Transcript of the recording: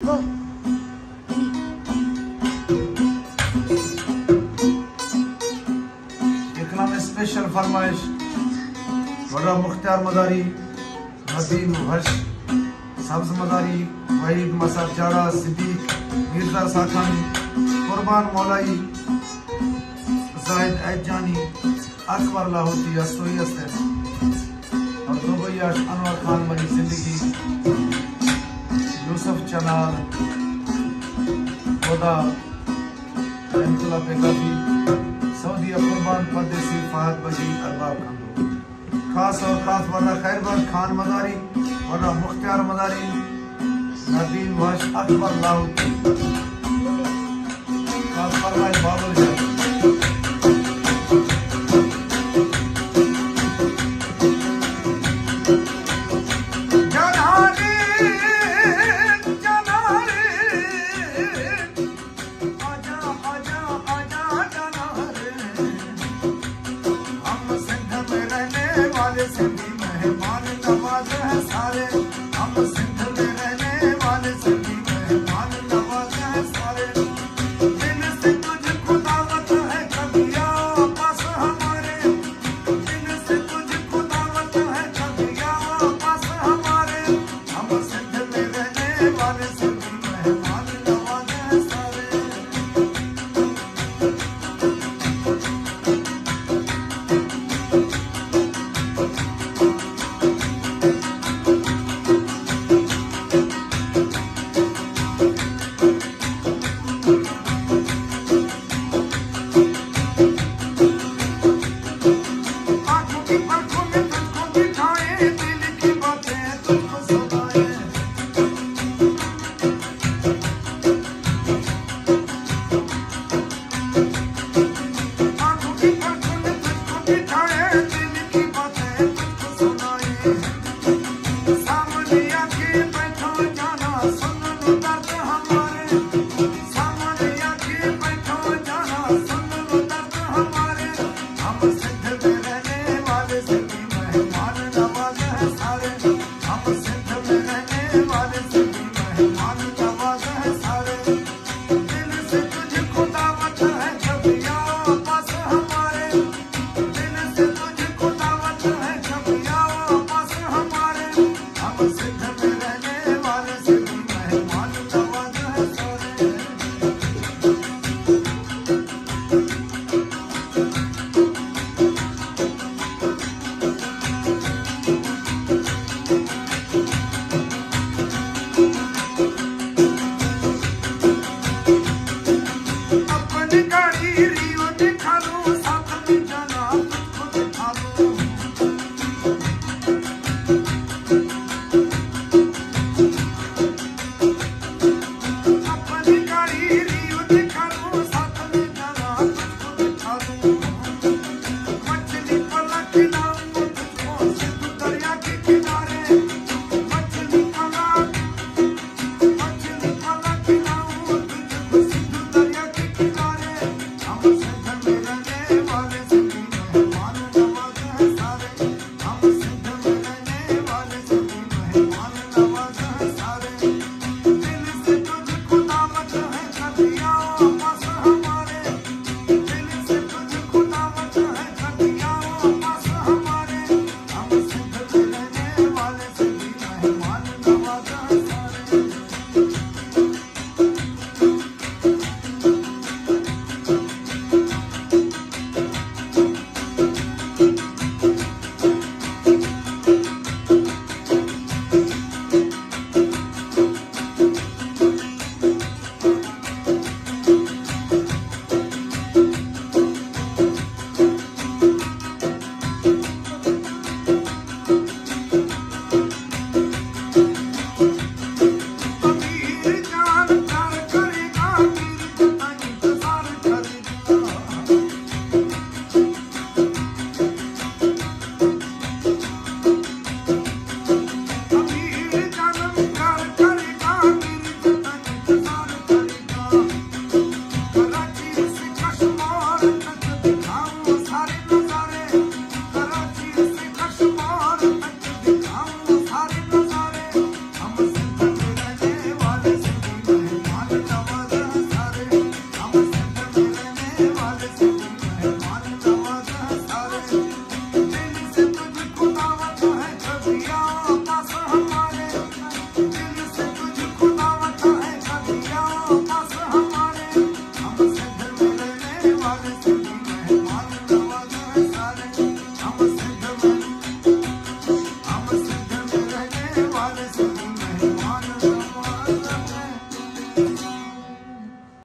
یک نام اسپیشل فرمائش، وڈا مختیار مداری، ندیم وش، سبز مداری، وحید مسعد جاڑا، صدیق مرزا ساکانی، قربان مولائی، زاہد ایجانی، اکبر لاہوتی ہستوئی است انت۔ اور دبئی اش انور خان منی زندگی، یوسف چنار، خدا، انقلاب گابی، سعودی قربان پردیسی، فہد بگی، ارباب کندو۔ خاص اور خاص ورنہ خیر بخش خان مداری، ورنہ مختیار مداری، ندیم وش، اکبر لاہوتی۔ خاص فرمائش بابر جان۔ جانانی، جانانی، آجا، آجا، آجا، جانانی۔ ہم سندھ میں رہنے والے سندھی مہمان نواز ہیں سارے۔ ہم سندھ میں رہنے والے سندھی مہمان نواز ہیں سارے۔ دل سے تجھ کو دعوت ہے، کبھی آ پاس ہمارے۔ دل سے تجھ کو دعوت ہے، کبھی آ پاس ہمارے۔ ہم سندھ میں رہنے والے سندھی مہمان